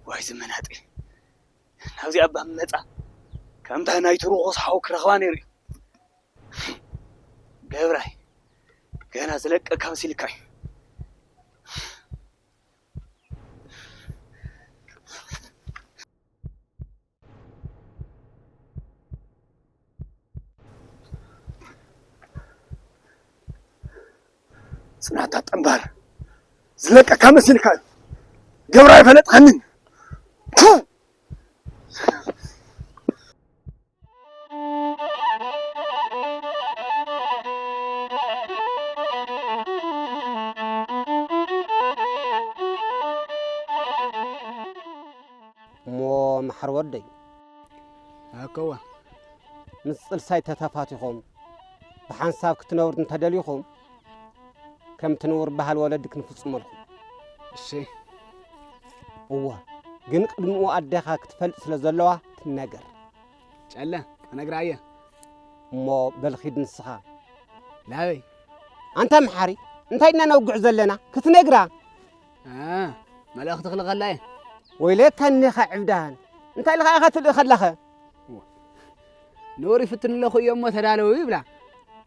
ዋይ ዝመናጢ ናብዚኣ እባ መጻ። ከምታ ናይቲ ርኹስ ሓው ክረኽባ ነይሩ እዩ። ገብራይ፣ ገና ዝለቀካ መሲልካ እዩ። ጽናታ ጠንባር ዝለቀካ መሲልካ እዩ። ገብራይ ፈለጥካንን። ቱ! እሞ መሓር ወደይ፣ ኣከዋ። ምስ ጽልሳይ ተተፋቲኾም ብሓንሳብ ክትነብሩ እንተደሊኹም፣ ከምቲ ንቡር ባህል ወለዲ ክንፍጽመልኩም። እሺ። እወ፣ ግን ቅድሚኡ ኣዴኻ ክትፈልጥ ስለ ዘለዋ ትነገር። ጨለ፣ ክነግራ እየ። እሞ በል ኺድ ንስኻ። ናበይ? ኣንታ መሓሪ፣ እንታይ ኢና ነውግዕ ዘለና? ክትነግራ። አ፣ መልእኽቲ ክልኸላ እየ። ወይለካ እኒኻ ዕብዳን፣ እንታይ ኢልካ ኢኻ ትልእኸላኸ? ንቡር ይፍትን ኣለኹ እዮ እሞ ተዳለዉ ይብላ።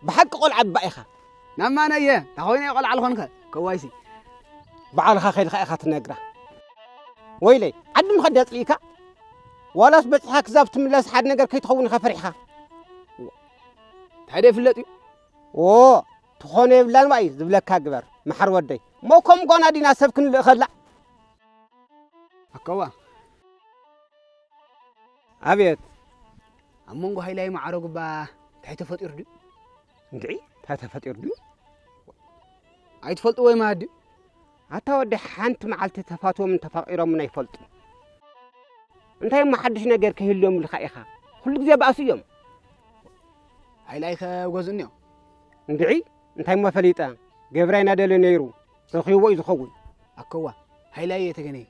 ብሓቂ ቆልዓ እባ ኢኻ። ናብ ማነ እየ፣ እንታ ኾይነ እየ ቆልዓ ልኾንከ? ከዋይሲ። ባዕልኻ ኸይድካ ኢኻ ትነግራ። ወይለይ፣ ዓዲ ምኸድ ኣጽሊእካ? ዋላስ በጺሓ ክዛብ ትምለስ ሓደ ነገር ከይትኸውን ኢኻ ፈሪሕኻ? እንታይ ዶ ይፍለጥ እዩ? ዎ፣ ትኾኖ የብላን ባ እዩ ዝብለካ ግበር፣ መሓር ወደይ። እሞ ከምኡ ጓና ዲና ሰብ ክንልእኸላ? ኣከዋ። ኣቤት። ኣብ መንጎ ሃይላይ ማዕረጉ እባ እንታይ ተፈጢሩ ድዩ? እንድዒ፣ እንታይ ተፈጢሩ ድዩ? ኣይትፈልጥዎ ወይ መሃዲ? ኣታ ወዲ ሓንቲ መዓልቲ ተፋትዎምን ተፋቒሮምን ኣይፈልጡን። እንታይ እሞ ሓድሽ ነገር ከይህልዮምልካ ኢኻ? ኩሉ ግዜ ባእሲ እዮም። ሃይላይ ከ ገዝኡ እኒኦ? እንድዒ፣ እንታይ እሞ ፈሊጠ? ገብራይ እናደለየ ነይሩ፣ ረኺብዎ እዩ ዝኸውን። ኣከዋ፣ ሃይላይ እየ ተገነየ።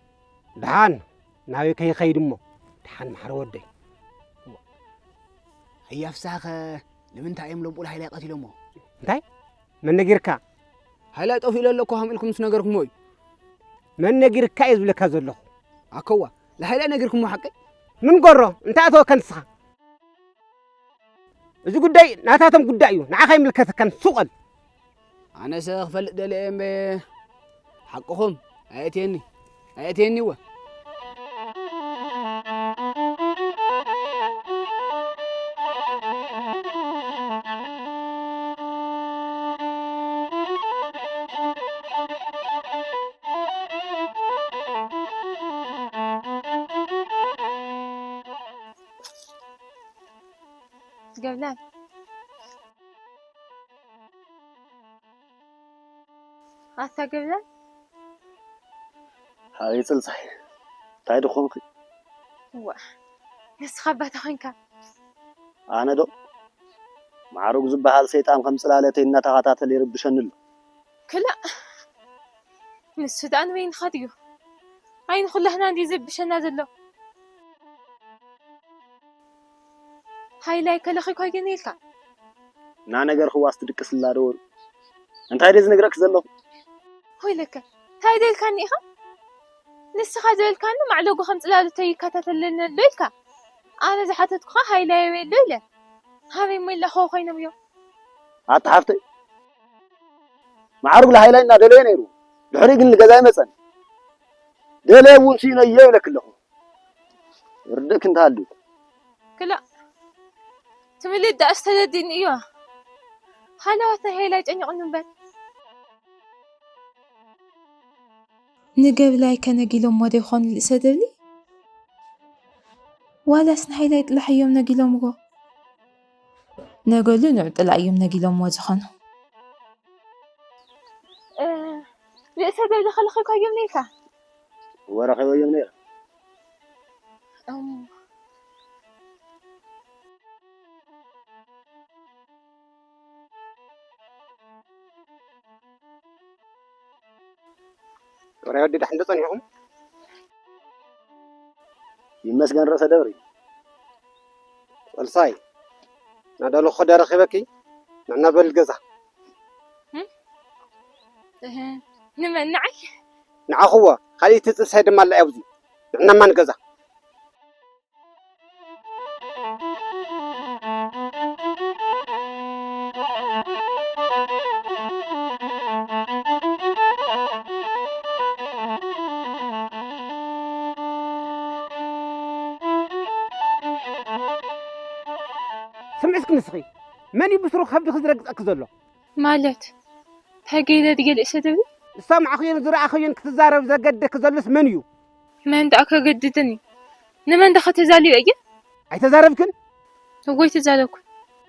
ደሓን፣ ናበይ ከይኸይድ እሞ? ደሓን መሓረ ወደይ። ኣያ ፍስሃ ከ ንምንታይ እዮም ለምኡል ሃይላይ ቀቲሎሞ? እንታይ? መን ነጊርካ? ሃይላይ ጠፊኡ ኣሎ እኮ ከም ኢልኩም ምስ ነገርኩምዎ እዩ። መን ነጊርካ እየ ዝብለካ ዘለኹ። ኣኮዋ፣ ንሃይላይ ነጊርኩምዎ ሓቀይ? ምን ጎሮ እንታይ ኣተወካ ንስኻ? እዚ ጉዳይ ናታቶም ጉዳይ እዩ፣ ንዓኻ ኣይምልከተካን። ሱቕ በል። ኣነሰ ክፈልጥ ደልየ እየ እምበ ሓቅኹም ኣየትየኒ ኣየትየኒ እወ። ገብላን ኣታ ገብላን ሃይ ጽልጻይ እንታይ ድኾንኺ? ዋ ንስኻ ኣባታ ኮንካ ኣነ ዶ ማዕሩግ ዝበሃል ሰይጣን ከም ጽላለተይ እናተኸታተለ ይርብሸኒ ኣሎ። ክላእ ንሱ ደኣ ንበይንኻ ድዩ? ኣይ ንኹላህና እንድዩ ዝርብሸና ዘሎ። ሃይላይ ከለኺ ኮይገን ኢልካ እና ነገር ክዋስ ትድቅስ ላደወሩ እንታይ ደዚ ነግረክ ዘለኹ ሆይ ለከ እንታይ ደልካኒ ኢኻ ንስኻ ዝበልካኒ ማዕለጉ ከም ጽላሉ ተይከታተለኒ ኣሎ ኢልካ ኣነ ዝሓተትኩኻ ሃይላይ የበሎ ኢለ ሃበይ ሞ ኢላኸ ኮይኖም እዮም ኣታ ሓፍተይ ማዕሩግ ለሃይላይ እና ደለየ ነይሩ ድሕሪ ግን ንገዛ ይመፀን ደለየ እውን ስኢነዮ ይብለክ ኣለኹ ርድእክ እንተሃልዩ ክላእ ትምልድ ደኣስ ተለዲኒ እዩ ሃለዋት ናይ ሃይላይ ጨኒቑኒ እምበር ንገብላይ ከነጊሎሞ ዶ ይኾኑ ልእሰ ደብሊ ዋላስ ንሃይላይ ጥላሕ እዮም ነጊሎምዎ ነገሉ ንዑ ጥላ እዮም ነጊሎምዎ ዝኾኑ ርእሰ ደብሊ ከለኺ እኳ እዮም ነይካ ወረኺበዮም ነይረ ወረ ወዲ ዳሕንዶ ጸኒሕኹም ይመስገን ርእሰ ደብሪ ወልሳይ ናዳሉ ኸዳ ረኺበኪ ንዕና በል ገዛ ንመን ንዓይ ንዓኹዎ ካልእ ትጽንሳይ ድማ ኣላ ኣብዚ ንዕናማ ንገዛ ስምዒ እስኪ ንስኺ መን እዩ ብስሩ ከብድኺ ዝረግጸኪ ዘሎ ማለት እንታይ ገይረ ድየ ልእሰ ደብሪ ዝሰማዕኽዮን ዝረኣኽዮን ክትዛረብ ዘገደኪ ዘሎስ መን እዩ መን ደኣ ከገድደኒ ንመን ደኸ ተዛልዮ እየ ኣይተዛረብክን እወ ኣይተዛረብኩን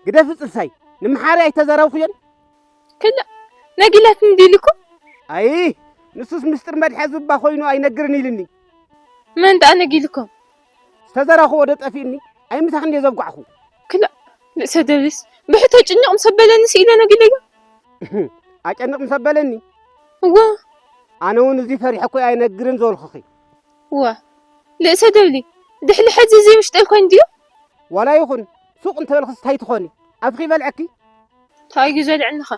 ግደፊ ጽንሳይ ንምሓረ ኣይተዛረብኽዮን ክላ ነጊላትኒ ድዩ ኢልኩም ኣይ ንሱስ ምስጢር መድሐዚ እባ ኮይኑ ኣይነግርን ኢልኒ መን ደኣ ነጊልኩም ዝተዘራኽዎ ዶ ጠፊእኒ ኣይ ምሳኽ እንድየ ዘብጓዕኹ ክላ ንእሰ ደብስ ብሕቶ ጭንቕ ምስ ኣበለኒ ስኢለ ነጊለዮ ኣጨንቕ ምስ ኣበለኒ እወ ኣነ እውን እዚ ፈሪሐ እኮ ኣይነግርን ዝበልኹኺ እወ ንእሰ ደብሊ ድሕሊ ሕዚ እዚ ምሽጠል ኮይኑ ድዩ ዋላ ይኹን ሱቕ እንተበልኽስ ታይ ትኾኒ ኣፍኺ በልዐኪ ታዩ ዘልዕንኻ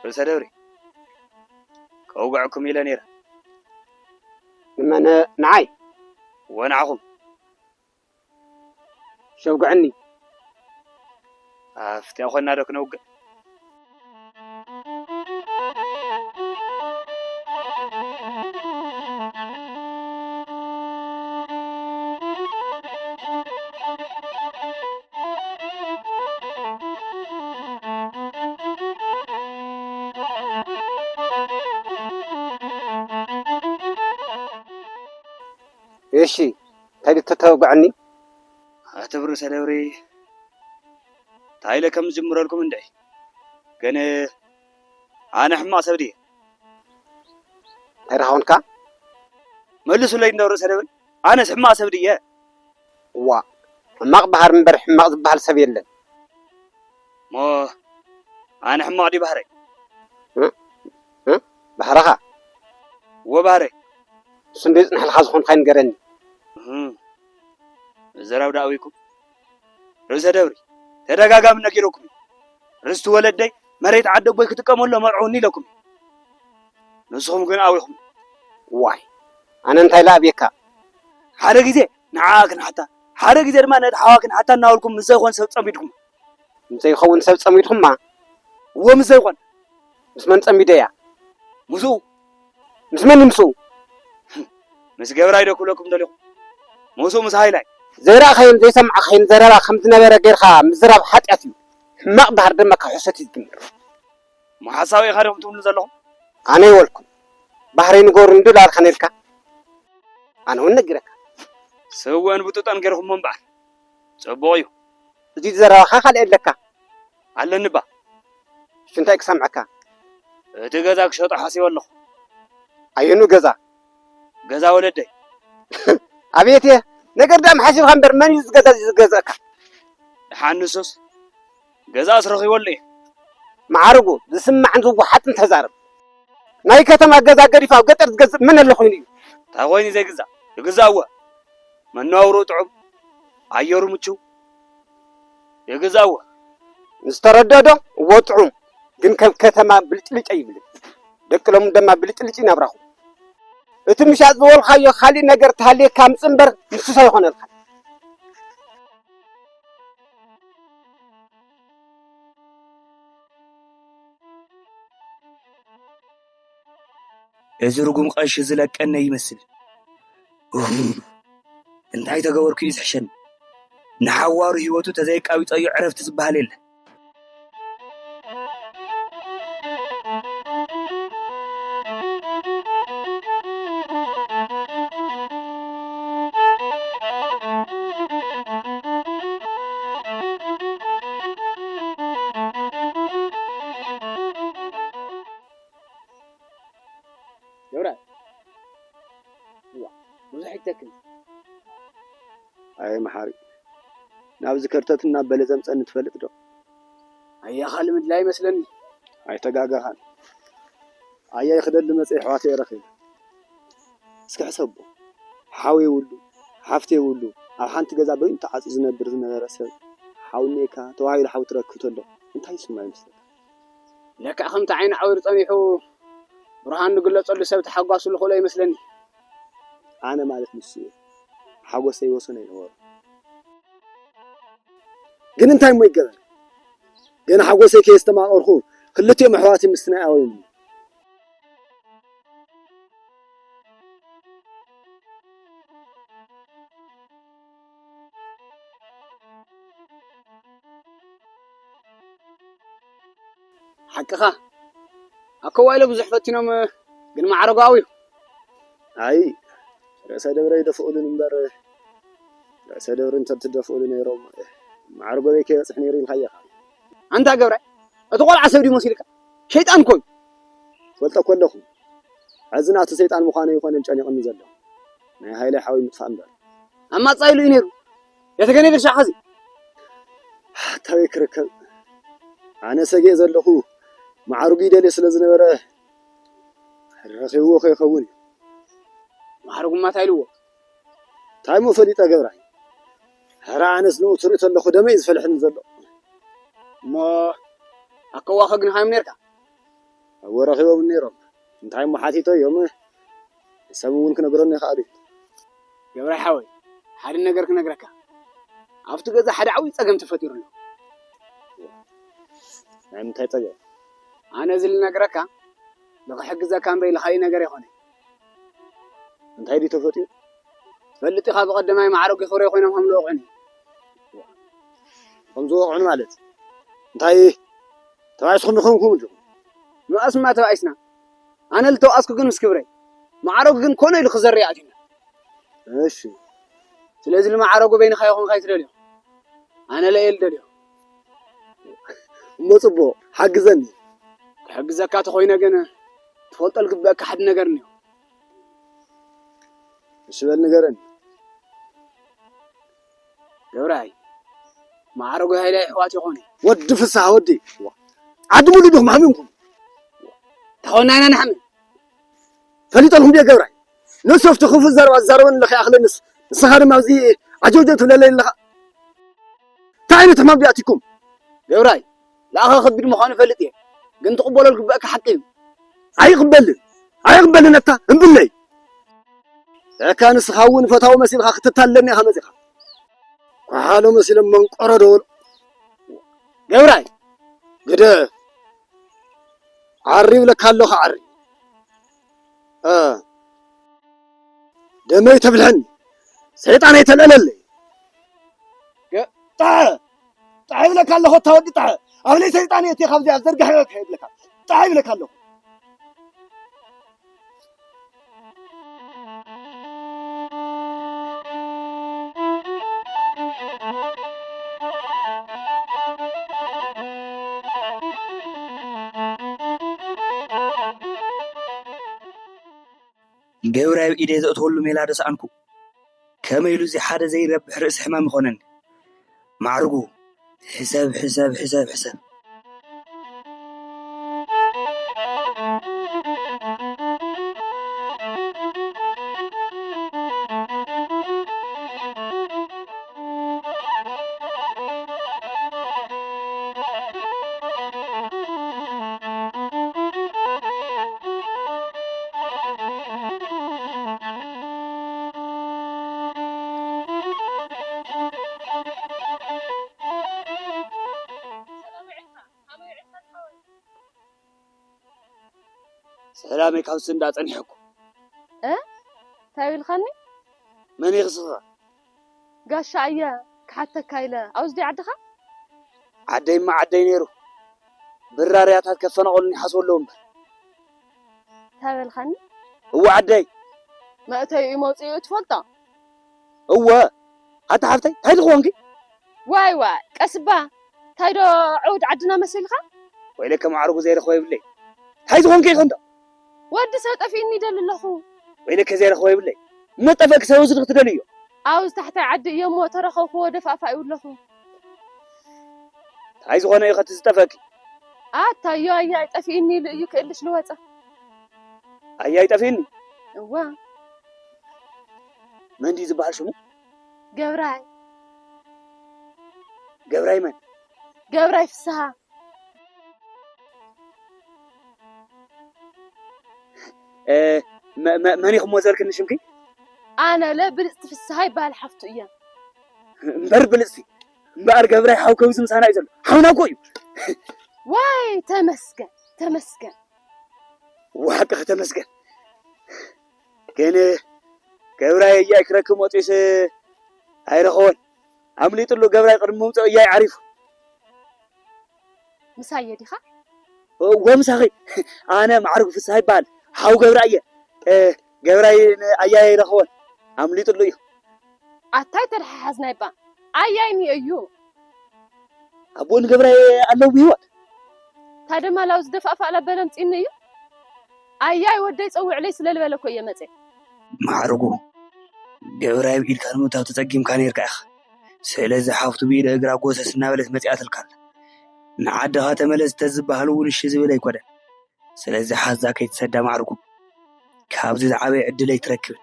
ርእሰ ደብሪ ከውግዐኩም ኢለ ነይረ ንመን ንዓይ ወናዕኹም ሸውግዐኒ ኣብቲያ ኮና ዶ ክነውግዕ እሺ እንታይ ተተውግዐኒ ኣትብሩ ሰደብሪ እንታይ ኢለ ከም ዝጅምረልኩም እንድዒ። ግን ኣነ ሕማቕ ሰብ ድየ? እንታይ ደኣ ኾንካ? መልሱለይ እንዶ ርእሰ ደብሪ። ኣነስ ሕማቕ ሰብ ድየ? እዋ፣ ሕማቕ ባህሪ እምበር ሕማቕ ዝበሃል ሰብ የለን። እሞ ኣነ ሕማቕ ድዩ ባህረይ? እ? እ? ባህርኻ? እወ ባህረይ። እሱ እንዶ ይጽንሕልካ ዝኾንካ ይንገረኒ። እህ፣ ምዝራብ ደኣ ኣውይኩም። ርእሰ ደብሪ፣ ተደጋጋሚ ነጊረኩም እዩ። ርስቲ ወለደይ፣ መሬት ዓዲ ኣቦይ ክጥቀመሉ መርዕውኒ ኢለኩም እዩ። ንስኹም ግን ኣውይኹም። ዋይ፣ ኣነ እንታይ ለኣብየካ? ሓደ ግዜ ንዓኣ ክንሓታ፣ ሓደ ግዜ ድማ ነቲ ሓዋ ክንሓታ እናበልኩም ምስ ዘይኮን ሰብ ጸሚድኩም። ምስ ዘይኸውን ሰብ ጸሚድኩማ? እዎ፣ ምስ ዘይኮን። ምስ መን ጸሚደያ? ምስኡ። ምስ መን እዩ ምስኡ? ምስ ገብራይ ዶ ክብለኩም ደሊኹ? ምስኡ ምስ ሃይላይ። ዘይረኣኻዮን ዘይሰማዕካዮን ዘረባ ከም ዝነበረ ጌርካ ምዝራብ ሓጢኣት እዩ። ሕማቕ ባህሪ ድማ ካብ ሕሰት እዩ ዝጅምር። እሞ ሓሳዊ ኢኻ ዲኹም ትብሉ ዘለኹም? ኣነ ኣይበልኩን። ባህረይ ንገሩ እንድዩ ላልካ ነልካ። ኣነ እውን ነጊረካ። ስወን ብጡጠን ጌርኩሞ እምበኣር። ጽቡቕ እዩ። እዚ ዘረባኻ ካልእ ኣለካ? ኣለኒ እባ። እሺ፣ እንታይ ክሰምዓካ? እቲ ገዛ ክሸጦ ሓሲበ ኣለኹ። ኣየኑ ገዛ? ገዛ ወለደይ። ኣቤት እየ። ነገር ደኣ ሓሲብካ እምበር መን እዩ እዚ ገዛ እዚ ዝገዝኣካ? ደሓን ንሱስ ገዛስ ረኺበሉ እየ። መዓርጉ፣ ዝስማዕን ዝወሓጥን ተዛረብ። ናይ ከተማ ገዛ ገዲፋ ኣብ ገጠር ዝገዝእ መን ኣሎ ኮይኑ እዩ? እንታይ ኮይኑ ዘይግዛእ? ይግዛእ እወ። መነባብሮኡ ጥዑም፣ ኣየሩ ምቹው። ይግዛእ እወ። ዝተረድኦ ዶ? እወ ጥዑም፣ ግን ከም ከተማ ብልጭልጭ ኣይብልን። ደቂ ሎሚ ድማ ብልጭልጭ ይነብራኹ። እቲ ምሻጥ ዝበልካዮ ካሊእ ነገር ተሃልየካ ኣምጽእ እምበር ንሱስ ኣይኾነልካ። እዚ ርጉም ቀሺ ዝለቀነ ይመስል። ኡፍ፣ እንታይ ተገበርኩ እዩ ዝሕሸኒ? ንሓዋሩ ህይወቱ ተዘይቃቢጸዮ ዕረፍቲ ዝበሃል የለን። ገብረ፣ እዋ፣ ብዙሕ ይተክል። ኣየ መሓሪ፣ ናብዚ ከርተት እናበለ ዘምጸኒ ትፈልጥ ዶ? ኣያኻ ልምድላ ይመስለኒ። ኣይተጋገኻን። ኣየ ክደሊ መጸ ኣሕዋተይ ረኺበ። እስኪ ሕሰቦ። ሓው የብሉ፣ ሓፍቲ የብሉ፣ ኣብ ሓንቲ ገዛ በይኑ ተዓጽዩ ዝነብር ዝነበረ ሰብ ሓው እኒኤካ ተባሂሉ ሓው ትረክብ ተሎ እንታይ ይስምዖ ይመስለካ? ለክዕ ከምቲ ዓይኒ ዓዊሩ ጸኒሑ ብርሃኑ ዝግለጸሉ ሰብ ተሓጓስሉ ክእሎ ይመስለኒ። ኣነ ማለት ንሱ እየ። ሓጎሰይ ወሰን ኣይነበሮ። ግን እንታይ እሞ ይገበር? ገና ሓጎሰይ ከየስተማቐርኩ ክልቲኦም ኣሕዋተይ ምስቲ ናይ ኣበይ እሞ። ሓቅኻ። ኣከዋይለ ብዙሕ ፈቲኖም፣ ግን ማዕረጉ ኣውዩ። ኣይ፣ ርእሰ ደብረ ይደፍኡሉን እምበር፣ ርእሰ ደብሪ እንተትደፍኡሉ ነይሮም፣ ማዕረጎ በይ ከይበጽሕ ነይሩ ኢልካ ኢኻ። ኣንታ ገብረ፣ እቲ ቆልዓ ሰብ ድዩ መሲልካ? ሸይጣን እኮ እዩ። ፈልጦ እኮ ኣለኹ። ሕዚ ናቱ ሰይጣን ምዃኑ ኣይኮነን ጨኒቕኒ ዘሎ። ናይ ሃይለ ሓወይ ምጥፋእ እምበር። ኣማጻኢሉ እዩ ነይሩ። የተገነ ድርሻ ኸዚ። ኣታ ኣበይ ክርከብ? ኣነ ሰጊኤ ዘለኹ፣ ማዕርጉ ይደልዮ ስለ ዝነበረ፣ ረኺብዎ ከይኸውን እዩ። ማዕርጉማ እንታይ ኢልዎ? እንታይ እሞ ፈሊጠ ገብራይ? ሕረ ኣነስ ንኡ ትርኢ ተለኹ ደመይ እዩ ዝፈልሐኒ ዘሎ። እሞ ኣከዋኸ ግን ሃይም ነርካ? እወ ረኺቦም ነይሮም። እንታይ እሞ ሓቲቶ እዮም? ሰብ እውን ክነግረኒ ይኽኣሉ እዩ። ገብራይ ሓወይ፣ ሓደ ነገር ክነግረካ። ኣብቲ ገዛ ሓደ ዓብዪ ጸገም ተፈጢሩ ኣሎ። ናይ ምንታይ ጸገም? ኣነ እዚ ልነግረካ፣ ንኽሕግዘካ እምበይ ልኻሊእ ነገር ኣይኮነን። እንታይ ድዩ ተፈጢሩ? ትፈልጥ ኢኻ፣ ብቐደማይ ማዕረጉ ክብረይ ኮይኖም ከም ዝወቕዑኒ። ከም ዝወቕዑኒ ማለት? እንታይ ተባኢስኩም ኢኹም ከምኡ ኢልኩም? ንኣስማ ተባኢስና። ኣነ ልተባኣስኩ ግን ምስ ክብረይ። ማዕረጉ ግን ኮነ ኢሉ ክዘሪ ኣትዩና። እሺ። ስለዚ ንማዕረጉ በይንኻ ይኹንካ እዩ ትደልዮ። ኣነ ለየ ልደልዮ። እሞ ጽቡቕ፣ ሓግዘኒ። ክሕግዘካ ተኾይነ ግን ትፈልጦ ዝግበአካ ሓደ ነገር እኒኦ። እሺ በል ንገረኒ። ገብራይ፣ ማዕረጉ ሃይለ ኣሕዋት ይኾኑ። ወዲ ፍስሃ ወዲ። ዓዲ ሙሉ ዲኹም ሓሚምኩም? ተኾንና ኢና ንሓምም። ፈሊጠልኩም ድየ ገብራይ? ንሱ ኣብቲ ክፉእ ዘረባ ዝዛረበኒ ኣለካ ይኣኽለኒስ፣ ንስኻ ድማ ኣብዚ ዓጀውጀው ትብለለይ ኣለኻ። እንታይ ዓይነት ሕማም ድዩ ኣትዩኩም? ገብራይ፣ ንኣኻ ከቢድ ምዃኑ እፈልጥ እየ፣ ግን ትቕበሎ ዝግበኣካ ሓቂ እዩ። ኣይቕበልን፣ ኣይቕበልን ኣታ እምብለይ። ለካ ንስኻ እውን ፈታዊ መሲልካ ክትታለለኒ ኢኻ መጺኻ። ኳሓሎ መሲሎም መንቆሮ ደወሉ። ገብራይ፣ ግደ ዓሪ ይብለካ ኣለኹ ዓሪ። እ፣ ደመይ ተብልሐኒ፣ ሰይጣን ኣይተልዕለለይ። ገ-፣ ጣዐ፣ ጣዐ ይብለካ ኣለኹ፣ እታ ወዲ ጣዐ። ኣብ ለይ ሰይጣን እየ፣ እትየ ካብዚኣ ዘርጋሕ ይብለካ፣ ጣዐ ይብለካ ኣለኹ። ገብራይ ኣብ ኢደይ ዘእትወሉ ሜላ ዶ ሰኣንኩ? ከመይ ኢሉ እዚ ሓደ ዘይረብሕ ርእሲ ሕማም ይኾነኒ? ማዕርጉ፣ ሕሰብ፣ ሕሰብ፣ ሕሰብ፣ ሕሰብ። ሰላመይ ካብ ስንዳ ጸኒሐኩ። እ? እንታይ ኢልካኒ? መን ኢኺ ስኻ? ጋሻ እየ ክሓተካ ኢለ። ኣብዚ ድዩ ዓድኻ? ዓደይማ ዓደይ ነይሩ። ብራርያታት ከፈናቕሉኒ ይሓስቡ ኣለዉ እምበር። እንታይ በልካኒ? እወ ዓደይ። መእተይኡ መውፅኢኡ ትፈልጦ? እወ። ኣታ ሓፍተይ፣ እንታይ ዝኾንኪ? ዋይ ዋይ፣ ቀስ እባ። እንታይ ዶ ዕውድ ዓድና መሲልካ? ወይለከ ማዕርጉ ዘይረኽቦ የብለይ። እንታይ ዝኾንኪ ኢኺ እንዶ? ወዲ ሰብ ጠፊእኒ ይደሊ ኣለኹ። ወይለከ ዘይረኽቦ የብለይ። እሞ ጠፈእኪ ሰብ ወስድኺ ትደልዮ? ኣብዚ ታሕታይ ዓዲ እየ እሞ ተረኸብክዎ ደፋእፋእ ይብለኹ። እንታይ ዝኾነ እዩ ከቲ ዝጠፈእኪ? ኣታ ኣዮ ኣያይ ጠፊእኒ ኢሉ እዩ ክእልሽ ልወፀ። ኣያይ ጠፊእኒ? እዋ። መን ድዩ ዝበሃል ሽሙ? ገብራይ። ገብራይ መን? ገብራይ ፍስሃ። እ፣ መ-፣ መ-፣ መን ኢኹም እሞ ዘልክኒ ሽምኪ? ኣነ ለ ብልጽቲ ፍስሃ ይበሃል ሓፍቱ እየ። እምበር ብልጽቲ፣ እምበኣር ገብራይ ሓው ከምዚ ምሳና እዩ ዘሎ። ሓውና እኮ እዩ። ዋይ፣ ተመስገን፣ ተመስገን። ብሓቂ ከተመስገን። ግን ገብራይ እያይ ክረክብ መጺኡስ ኣይረኸቦን። ኣምሊጡሉ ገብራይ ቅድሚ ምምጽኡ እያይ ዓሪፉ። ምሳየ ዲኻ? እወ ምሳኺ። ኣነ ማዕርጉ ፍስሃ ይበሃል። ሓው ገብራይ እየ። እ፣ ገብራይ ን-፣ ኣያይ ኣይረኸቦን። ኣምሊጡሉ እዩ። ኣታይ ተደሓሓዝናይ እባ። ኣያይ እኒኦ እዩ። ኣቦኡ ንገብራይ ኣለዉ ብህይወት? ታደማ ላው ዝደፋእፋእ ላበለ ኣምጺእኒ እዩ። ኣያይ ወደይ ጸውዕለይ ስለ ልበለ እኮ እየ መጽየ። ማዕርጉ፣ ገብራይ ኣብ ኢድካ ንምእታው ተጸጊምካ ነይርካ ኢኻ። ስለዚ ሓፍቱ ብኢደ እግራ ጎሰስ እናበለት መጺኣትልካ ኣላ። ንዓድኻ ተመለስ ተዝበሃል እውን እሺ ዝብል ኣይኮነን። ስለዚ ሓዛ ከይትሰዳ ማዕርጉ። ካብዚ ዝዓበየ ዕድል ኣይትረክብን።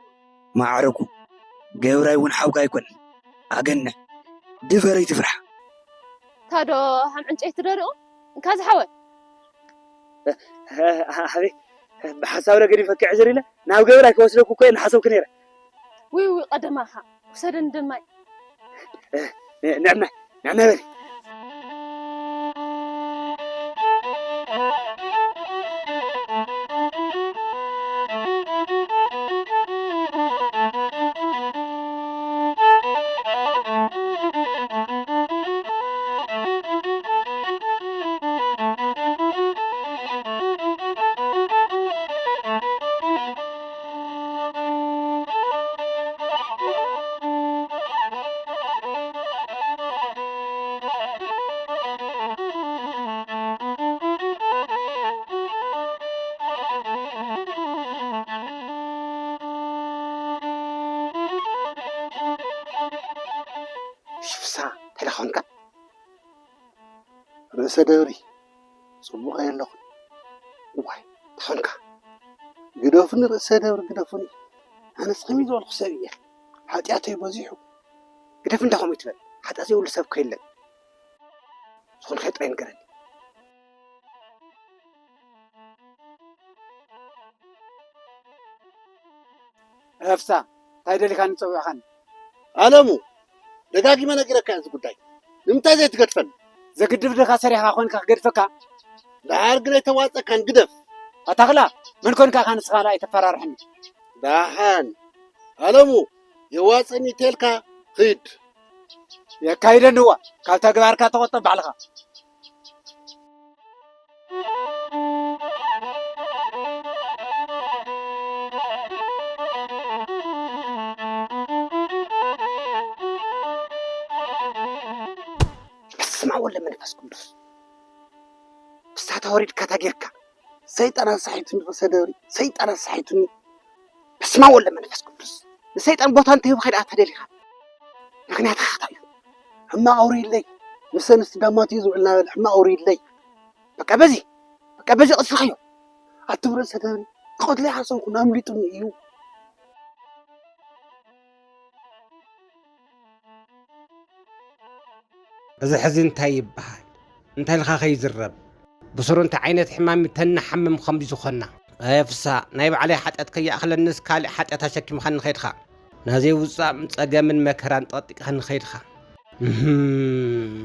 ማዕርጉ፣ ገብራይ እውን ሓውካ ኣይኮነን። ኣገንዕ፣ ድፈር ኣይትፍራሕ። ታዶ ሃም ዕንጨይቲ ደሪቑ? እንካ ዝሓወይ። ሓበይ፣ ብሓሳብ ነገር ይፈክዕ ዝር ኢለ፣ ናብ ገብራይ ክወስደኩ እኮ እየ እናሓሰብኩ ነይረ። ውይ፣ ውይ፣ ቀደማኻ። ውሰደኒ ደማይ። ንዕና፣ ንዕና በሊ። ተኾንካ ርእሰ ደብሪ ጽቡቕ የለኹን። ዋይ ተኾንካ ግደፉኒ፣ ርእሰ ደብሪ ግደፉኒ። ኣነስ ከመይ ዝበልኩ ሰብ እየ? ሓጢኣተይ በዚሑ። ግደፍ እንዳ ከምኡ ይትበል። ሓጢኣት ዘይብሉ ሰብ እኮ የለን። ዝኾንካዮ ጥራይ ንገረኒ። ኤፍሳ፣ እንታይ ደሊኻኒ ጸዊዕኻኒ? ኣለሙ፣ ደጋጊመ ነጊረካ እዚ ጉዳይ። ንምንታይ ዘይትገድፈኒ? ዘግድፍ ድኻ ሰሪሕኻ ኮንካ ክገድፈካ? ደሓር ግን ኣይተዋጸካን፣ ግደፍ። ኣታኽላ፣ መን ኮንካ ኢኻ ንስኻ ኣይተፈራርሐኒ። ደሓን፣ ኣለሙ፣ የዋጽእኒ ተልካ ኺድ። የካይደንዋ፣ ካብ ተግባርካ ተቖጠብ ባዕልኻ። በስመ አብ ወወልድ ወመንፈስ ቅዱስ። ብሳታ ወሪድካ ታጌርካ። ሰይጣን ኣሳሒቱኒ፣ ርእሰ ደብሪ። ሰይጣን ኣሳሒቱኒ። በስመ አብ ወወልድ ወመንፈስ ቅዱስ። ንሰይጣን ቦታ እንተሂቡ ከይድ ኣታ ደሊኻ። ምኽንያትካ እንታይ እዩ? ሕማቕ ኣውሪድለይ። ምስ ኣንስቲ ዳማት እዩ ዝውዕል እናበለ ሕማቕ ኣውሪድለይ። በቃ በዚ፣ በቃ በዚ ቀጽልካዮ። ኣቱም ርእሰ ደብሪ፣ ክቐትሎ ይሓሰብኩ፣ ኣምሊጡኒ እዩ። እዚ ሕዚ እንታይ ይበሃል? እንታይ ኢልካ ከይዝረብ? ብስሩ እንታይ ዓይነት ሕማም እዩ ተናሓምም ከምዚ ዝኾና? ኣየ ፍስሃ፣ ናይ ባዕለይ ሓጢኣት ከይኣኽለንስ ካልእ ሓጢኣት ኣሸኪምኻኒ ከይድኻ። ናዘይ ውጻእን ጸገምን መከራን ጠቕጢቕኻኒ ከይድኻ። እህም።